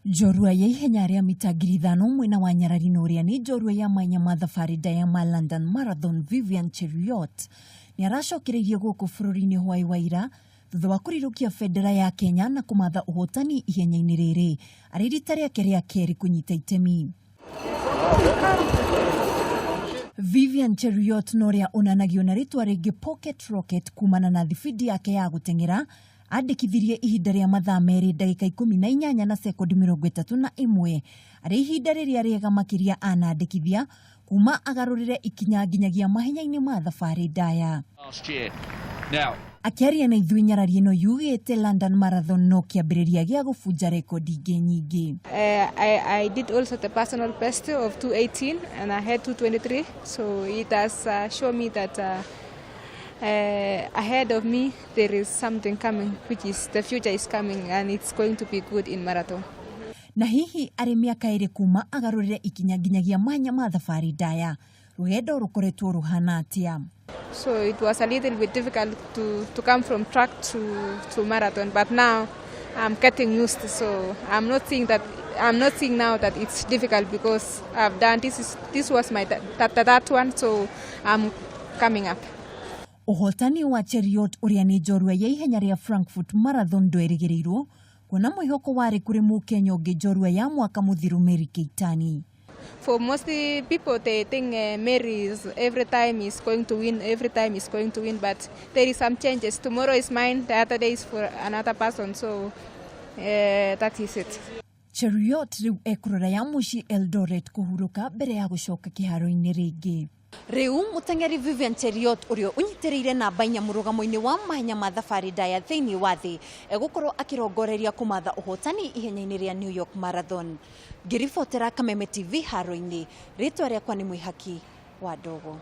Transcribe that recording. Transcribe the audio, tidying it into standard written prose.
Njorua ya ihenya rĩa mita 5,000 mwena wa nyarari na ũrĩa nĩ njorua ya mahenya ma thabarĩ ndaya ma London Marathon Vivian Cheruiyot nĩ aracokereirie gũkũ bũrũri-inĩ hwaĩ wa ira thutha wa kũrirũkia bendera ya Kenya na kũmatha ũhotani ihenya-inĩ rĩrĩ arĩ rita rĩake rĩa kerĩ kũnyita itemi. Vivian Cheruiyot na ũrĩa onanagio na rĩtwa rĩngĩ Pocket Rocket kumana na thibindi yake ya gũteng'era andĩkithirie ihinda rĩa mathaa 2 ndagĩka 18 na sekondi 31 arĩ ihinda rĩrĩa rĩega makĩria anandĩkithia kuma agarũrĩre ikinya nginyagia mahenya-inĩ ma thabarĩ ndaya. Akĩaria na ithuĩ nyarari ĩno yugĩte London Marathon no kĩambĩrĩria gĩa gũbunja rekondi ingĩ nyingĩ. I did also the personal best of 2:18 and I had 2:23, so it has shown me that ahead of me there is something coming, which is the future is coming and it's going to be good in marathon. Na hihi arĩ mĩaka 2 kuma agarũrĩre ikinya nginyagia mahenya ma thabarĩ ndaya, rũgendo rũkoretwo rũhana atĩa? So it was a little bit difficult to come from track to marathon, but now I'm getting used to, so I'm not seeing now that it's difficult because I've done this is this was my that, that, that one, so I'm coming up. Ũhotani wa Cheruiyot ũrĩa nĩ njorua ya ihenya rĩa Frankfurt Marathon ndwerĩgĩrĩirwo kuona mwĩhoko warĩ kũrĩ mũkenya ũngĩ njorua ya mwaka mũthiru Mary Keitany. For most people, they think Mary is every time is going to win, every time is going to win, but there is some changes. Tomorrow is mine, the other day is for another person, so that is it. Cheruiyot rĩu ekũrora ya mũciĩ Eldoret kũhurũka mbere ya gũcoka kĩharo-inĩ rĩngĩ. Rĩu mũteng'eri Vivian Cheruiyot ũrĩa ũnyitĩrĩire namba 4 mũrũgamo-inĩ wa mahenya ma thabarĩ ndaya thĩinĩ wa thĩ egũkorwo akĩrongoreria kũmatha ũhotani ihenya-inĩ rĩa New York Marathon. Ngĩribotera Kameme TV haro-inĩ, rĩtwa rĩakwa nĩ Mwĩhaki wa Ndogo.